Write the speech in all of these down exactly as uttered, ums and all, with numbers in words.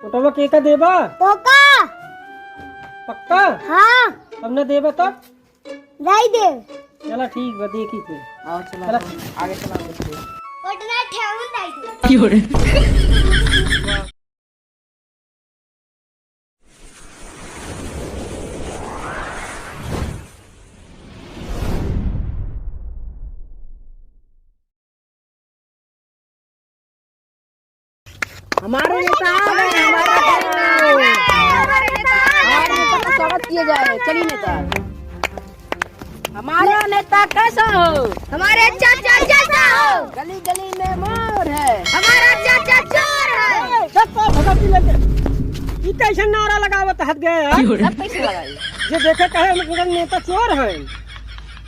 वोटवा केका देबा? तोका। पक्का? हाँ। तब न देबा तब? नहीं देब। चला ठीक बा, देखी फिर। हाँ, चला, चला। आगे चला, देखते हैं। वोट ना ठेहुन नहीं देब। हमारे नेता आ गए, हमारे नेता। हमारे नेता का स्वागत किया जाए। चलिए नेता। हमारा नेता कैसा हो? हमारे चाचा जैसा हो। गली गली में मोर है। हमारा चाचा चोर है। सब तो भगत जी लेके। ई कैसे नारा लगावत हट गए यार? सब कैसे लगाई? जे देखे कहे हम लोग नेता चोर है।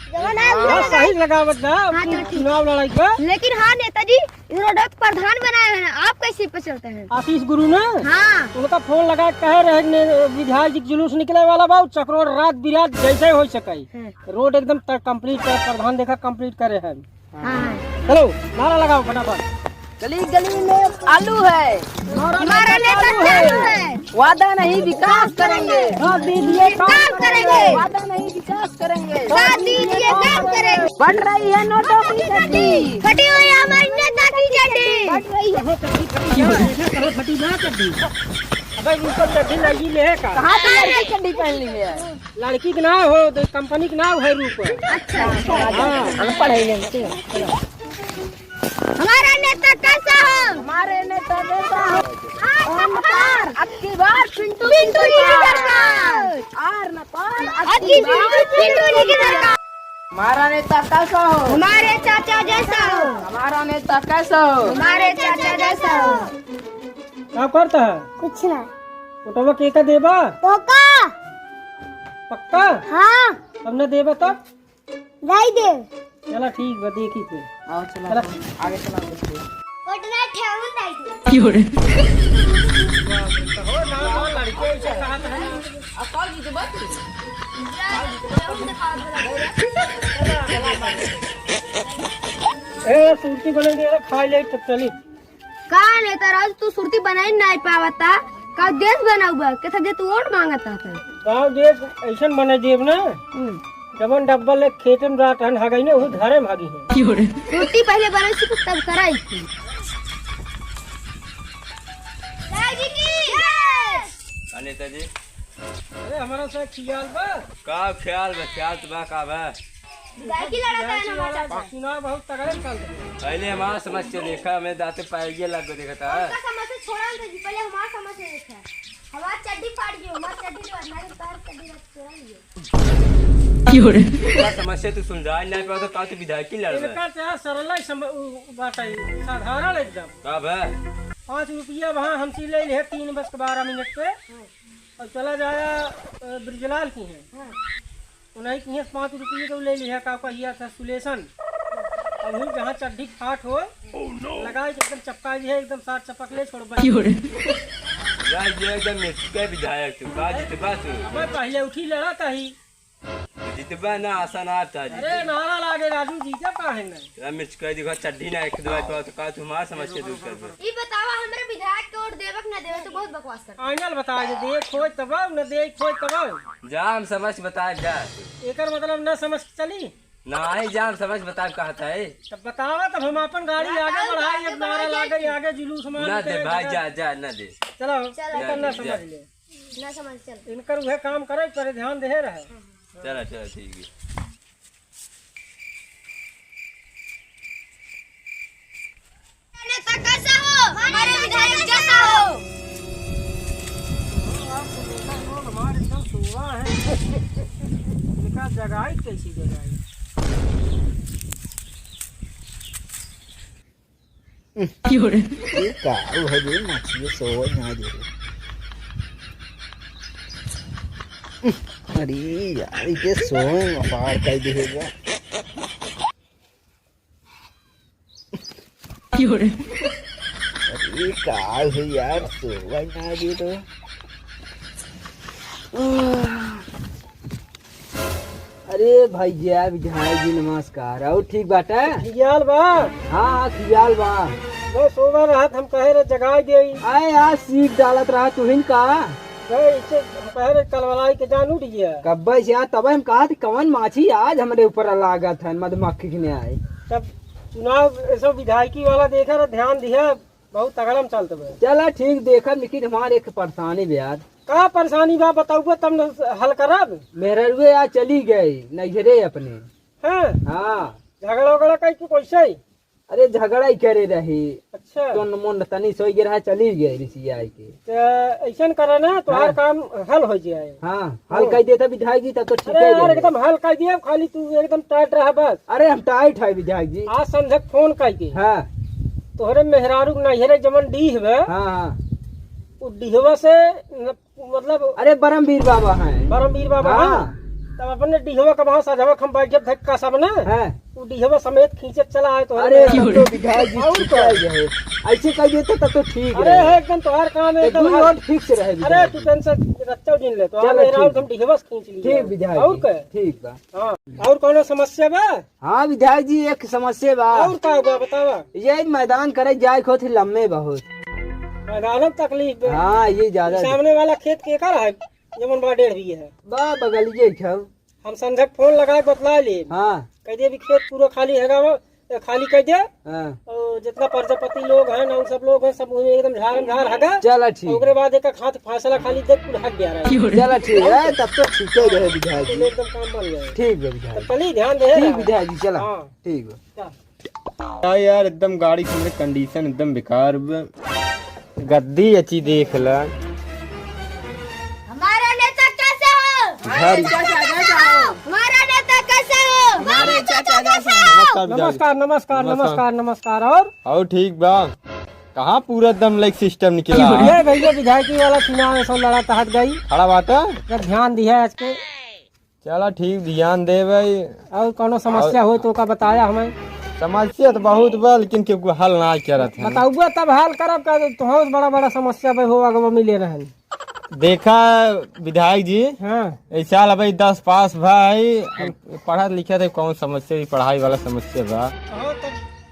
जवन है हाँ, उहे सही लगावत बा। हाँ, तो ठीक। चुनाव लड़ाई बा। लेकिन हाँ नेताजी, इस रोड को प्रधान बनाए हैं, आप कैसे पे चलते हैं? आशीष गुरु ने? हाँ। उनका फोन लगा के कहे रहे ने, विधायक जी के जुलूस निकले वाला बा, चकरोड रात बिरात जैसे हो सके। हाँ। रोड एकदम त-, complete कर, प्रधान देखा complete करे हैं। हाँ। चलो, नारा लगाओ फटाफट। गली गली में आलू है। हमारा नेता चालू है। वादा नहीं विकास करेंगे। साथ दीजिए काम करेंगे। वादा नहीं विकास करेंगे। साथ दीजिए काम करेंगे। बढ़ रही है नोटों की चड्डी। फटी हुई हमारी नेता की चड्डी। बढ़ रही है। कहाँ चड्डी फटी है? ऐसे कहाँ फटी ना चड्डी? अबे उनको चड्डी लगी ले है का? कहाँ पे लड़की चड्डी पहन ली है? लड़की के नाव हो, तो कंपनी के नाव है रूप। अच्छा। हाँ। हम पढ़ाई लेंगे। हमारा नेता कैसा हो? हमारे नेता कैसा हो? आर न पार। अब की बार पिंटू, पिंटू जी की सरकार। आर न पार। अब की बार पिंटू जी की सरकार। हमारा नेता कैसा हो? हमारे चाचा जैसा हो। हमारा नेता कैसा हो? हमारे चाचा जैसा हो। का करता है? कुछ ना। वोटवा केका देबा? तोका। पक्का? हाँ। तब न देबा तब? नहीं देब। चला ठीक बा, देखी फिर। आओ, चला, चला। आगे चला, देखते हैं। वोट ना ठेहुन नहीं देब। क्यों रे? हो ना, हो लड़के ऐसे कहत है। अब कौन जीते बात? ए, सुरती बने दे, खा ले, तब चली। का नेता राजू, तू सुरती बनाई नाई पावता? का देश बनाऊ बा? के सब जे तू वोट मांगता था। गाँव देश ऐसन बने देब ना, हम्म। जवन डब्बा ले खेते में रात हन हगई ने, वही घरे में हगी है। सुरती पहले बनाई सीख, तब कराई थी। राजू की जय। का नेताजी? अरे, हमारा से खियाल बा? का ख्याल बा? ख्याल तो बा, का बा? गाय की लड़ा था ना हमारा चाचा। चुनाव बहुत तगड़े चल रहे। पहले हमारा समस्या देखा, हमें दाते पाएगी लग गो देखा था। उनका समस्या छोड़ा ना जी, पहले हमारा समस्या देखा। हमारा चड्डी फाट गई, हमारा चड्डी तो हमारे पैर चड्डी रख चुरा लियो। क्यों रे? का समस्या तू सुलझा नहीं पाता, का तू विधायक की लड़ रहा है? इनका तो यार सरल ही सम-, उ, बात है, साधारण एकदम। का बा? पाँच रुपया वहाँ हमसे ले ले तीन बस के बारह मिनट पे। और चला जाया, अ, ब्रिजलाल की हैं। हाँ। उन्हीं की हैं पाँच रुपये तो ले लिया, का कहिया था सुलेशन। अब हम जहाँ चड्ढी फाट हो, लगाए के एकदम चपका दिया, एकदम साठ चपक ले छोड़ बन। क्यों रे? यार, ये एकदम मिर्च का विधायक तू, का जीतबा तू? अब पहले उठी लड़ा था ही। जीतबा ना, आसान आता जी। अरे, नारा लागे राजू जी, क्या काहे ना? तेरा मिर्च का देखो, चड्ढी ना एक दो बार तो का तुम्हार समस्या दूर कर दे। ई बतावा, हमरे विधायक के वोट देवे कि ना देवे, तू बहुत बकवास कर। आइनल बता दे, दे खोज तबाव, न दे खोज तबाव। जा, हम समझ बताए जा। एकर मतलब ना समझ के चली? ना, आई जा, हम समझ बताए कहता है। तब बतावा, तब हम अपन गाड़ी आगे बढ़ाई, एक नारा लागे, आगे जुलूस मार ना दे भाई, जा, जा, ना दे। चलो, चलो। एकर ना समझ ले। ना समझ, चल। इनकर उहे काम करे, पर ध्यान दे रहे। चला, चला, ठीक है। नेता कैसा हो? हमारे विधायक जैसा हो। हमारे एकदम सोवा है। इनका जगाई कैसी जगाई? क्यों रे? ये का हो रे, मछली सोवा ना दे। अरे यार, ये सोवा में पार कर देगा। क्यों रे? अरे, का हो यार, सोवा ना दे तो। अरे भैया, विधायक जी नमस्कार। और ठीक बाटे? खियाल बा? हाँ, हाँ, खियाल बा। मैं सोवा रहत, हम कहे रहे जगाई देई। आए, आज सीख डालत रहा तुहिन का। मैं इसे हम कहे रहे कलवलाई के जान उठ गया। कब्बे से यार, तबे हम कहा थी कवन माछी आज हमरे ऊपर लागत है, मधुमक्खी के न्याय। तब चुनाव ऐसा विधायकी वाला देखा रहे, ध्यान दिया, बहुत तगड़ा में चलत बा। चला ठीक, देखब, लेकिन हमारे एक परेशानी बा यार। का परेशानी बा बताउबा तब न हल करब। मेहररुए यार चली गई नैहरे अपने। हाँ? हाँ। झगड़ा उगड़ा कई कि कैसे? अरे झगड़ा ही करे रही। अच्छा। तो मुंड तनी सोई गिरा चली गई रिसियाई के। तो ऐसन करा ना, तोहार हाँ। काम हल हो जाए। हाँ, हल हाँ। कर देता विधायक जी, तब तो ठीक अरे है यार, जाए। एकदम हल कर दिया, खाली तू एकदम टाइट रहा बस। अरे हम टाइट है विधायक जी। आज संझक फोन कर के। हाँ। तोहरे मेहरारू के नैहरे जमन डीह बा, हाँ, हाँ। उ डीहवा से न-, मतलब अरे बरमवीर बाबा हैं। बरमवीर बाबा हाँ। हैं। तब अपने डीहवा के वहाँ सजवा हम बैठ जब धक्का सब ना। हाँ। उ डीहवा समेत खींचे चला आए तो अरे, तब तो विधायक जी और ठीक क्या? है। ऐसे कह देते तब तो ठीक अरे रहे। है एकदम तोहार काम है तो एकदम दू हर वोट फिक्स रहे अरे विधायक तू जी। टेंशन रच्चो जिन ले तो चलो, अरे राउत ठीक। हम डीहवा से खींच लिए। ठीक विधायक और जी, का? ठीक बा। हाँ। और कोनो समस्या बा? हाँ विधायक जी, एक समस्या बा। और का बा बतावा? ये मैदान करे जाए को थी लम्बे बहुत। मैदान में तकलीफ बा। हाँ, ये ज्यादा सामने वाला खेत के कर है, जमन बा डेढ़ बीघे है। बा बगलिए छौ। हम संझक फोन लगा के बतला ले। हाँ। कह दे अभी खेत पूरा खाली है गाँव, ए, खाली कह दे। हाँ। और जितना प्रजापति लोग हैं ना, उन सब लोग हैं, सब वहीं एकदम झाड़ झाड़ हगा। चला ठीक। ओकरे बाद एक हाथ फासला खाली दे, पूरा हट गया रहा। चला ठीक है, तब तो ठीक है रहे विधायक जी। एकदम काम बन गया। ठीक बा विधायक तो जी। चली ध्यान दे ठीक रहा। विधायक जी, चला। हाँ। ठीक बा। चल। का यार, एकदम गाड़ी के हमरे कंडीशन एकदम बेकार बा। गद्दी अची देख ला। हमारा नेता कैसे हो? घर हमारा नेता कैसे हो? हमारा नेता कैसे हो? हमारे चाचा कैसे हो? नमस्कार विधायक। नमस्कार, नमस्कार, नमस्कार। नमस्कार, नमस्कार। और? और ठीक बा। कहाँ पूरा दम लाइक सिस्टम निकला? ये भैया विधायकी वाला चुनाव ऐसा लड़ा तहत गई। खड़ा बात है? जब ध्यान दिया आज के। चला ठीक, ध्यान दे भाई। और कोनो समस्या और हो तो का बताया हमें। समस्या तो बहुत बा, लेकिन केहू हल ना करत है। बताउबा तब हल करब का, तो बहुत बड़ा बड़ा समस्या बा हो, अगवा मिले रहन। देखा विधायक जी, हाँ। इस साल अबे दस पास भाई, पढ़त लिखत है, कौन समस्या भी पढ़ाई वाला समस्या बा। कहो तब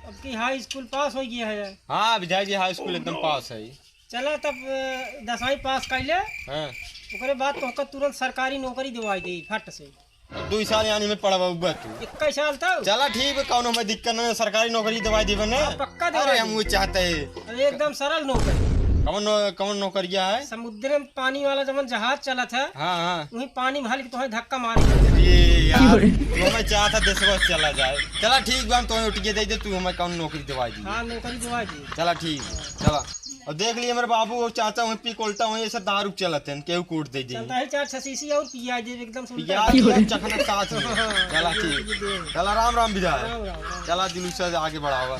अब की हाई स्कूल पास हो गया है। हाँ विधायक जी, हाई स्कूल एकदम पास है। चला तब, अ, दसवीं पास कर ले। हाँ। ओकरे बाद तोहका तुरंत सरकारी नौकरी दिवाई दे, फट से। अब दो साल यानी में पढ़वा तू। इक्कीस साल तो। चला ठीक बा, कौनो हमें दिक्कत नहीं, सरकारी नौकरी दिवाई देबे ना। हाँ, पक्का दिवाई अरे हम दे। वो चाहते हैं। अरे एकदम सरल नौकरी। कौन नौ-, कौन नौकरिया है? समुद्र में पानी वाला जवन जहाज चलत है, हाँ, हाँ। वही पानी में हल के तोहे धक्का मारे। ये यार, तू हमें चाहता देश बस चला जाए। चला ठीक बा, हम तोहे उठ के दे दे, तू हमें कौन नौकरी दिवाई दी। हाँ, नौकरी दिवाई दी। चला ठीक, चला। और देख लिए मेरे बाबू और चाचा वहीं पी कोल्टा वहीं ऐसा दारू चलत है, केहू कूट दे दे। चलता है चार छह शीशी और पिया जे एकदम सुनता पिया है। पिया चखना साथ में। चला ठीक। चला राम राम विधायक। राम राम, राम। चला जुलूस से आगे बढ़ावा।